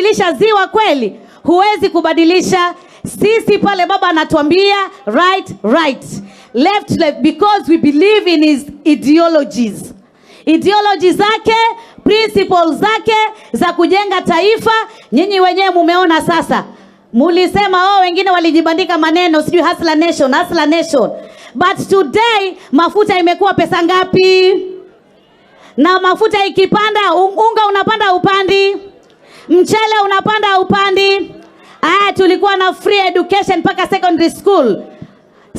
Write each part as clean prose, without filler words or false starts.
kubadilisha ziwa kweli? Huwezi kubadilisha. Sisi pale baba anatuambia right, right, left, left, because we believe in his ideologies, ideology zake, principles zake za kujenga taifa. Nyinyi wenyewe mumeona sasa, mulisema, oh, wengine walijibandika maneno sijui Hustler Nation, Hustler Nation, but today mafuta imekuwa pesa ngapi? Na mafuta ikipanda, unga unapanda upandi, mchele unapanda upandi. Aya, tulikuwa na free education mpaka secondary school.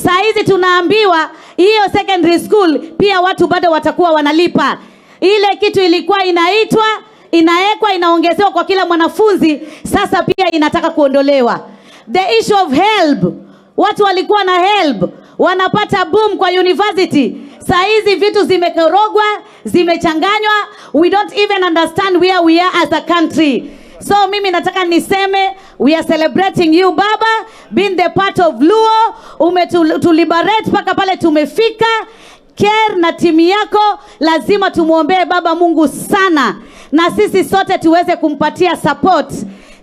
Saa hizi tunaambiwa hiyo secondary school pia watu bado watakuwa wanalipa. Ile kitu ilikuwa inaitwa, inawekwa, inaongezewa kwa kila mwanafunzi, sasa pia inataka kuondolewa. The issue of HELB, watu walikuwa na HELB wanapata boom kwa university. Saa hizi vitu zimekorogwa, zimechanganywa, we don't even understand where we are as a country. So mimi nataka niseme we are celebrating you, baba, being the part of Luo, umetuliberate mpaka pale tumefika. Ker na timu yako, lazima tumwombee baba Mungu sana, na sisi sote tuweze kumpatia support.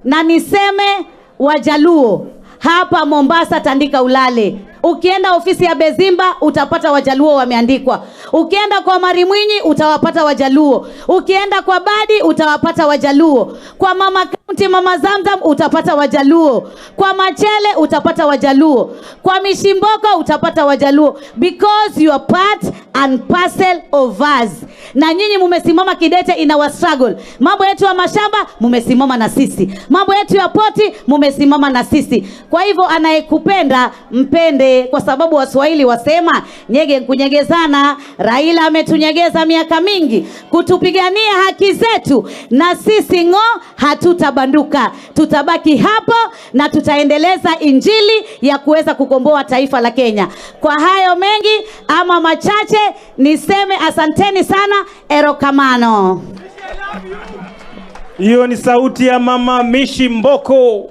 Na niseme Wajaluo hapa Mombasa, tandika ulale. Ukienda ofisi ya Bezimba utapata Wajaluo wameandikwa. Ukienda kwa Mari Mwinyi utawapata Wajaluo. Ukienda kwa Badi utawapata Wajaluo. Kwa Mama Kaunti, Mama Zamzam, utapata Wajaluo. Kwa Machele utapata Wajaluo. Kwa Mishimboko utapata Wajaluo, because you are part and parcel of us. Na nyinyi mumesimama kidete in our struggle. Mambo yetu ya mashamba mumesimama na sisi, mambo yetu ya port mumesimama na sisi. Kwa hivyo anayekupenda mpende, kwa sababu Waswahili wasema nyege nkunyegezana. Raila ametunyegeza miaka mingi kutupigania haki zetu, na sisi ng'o hatutabanduka, tutabaki hapo na tutaendeleza injili ya kuweza kukomboa taifa la Kenya. Kwa hayo mengi ama machache, niseme asanteni sana, erokamano. Hiyo ni sauti ya Mama Mishi Mboko.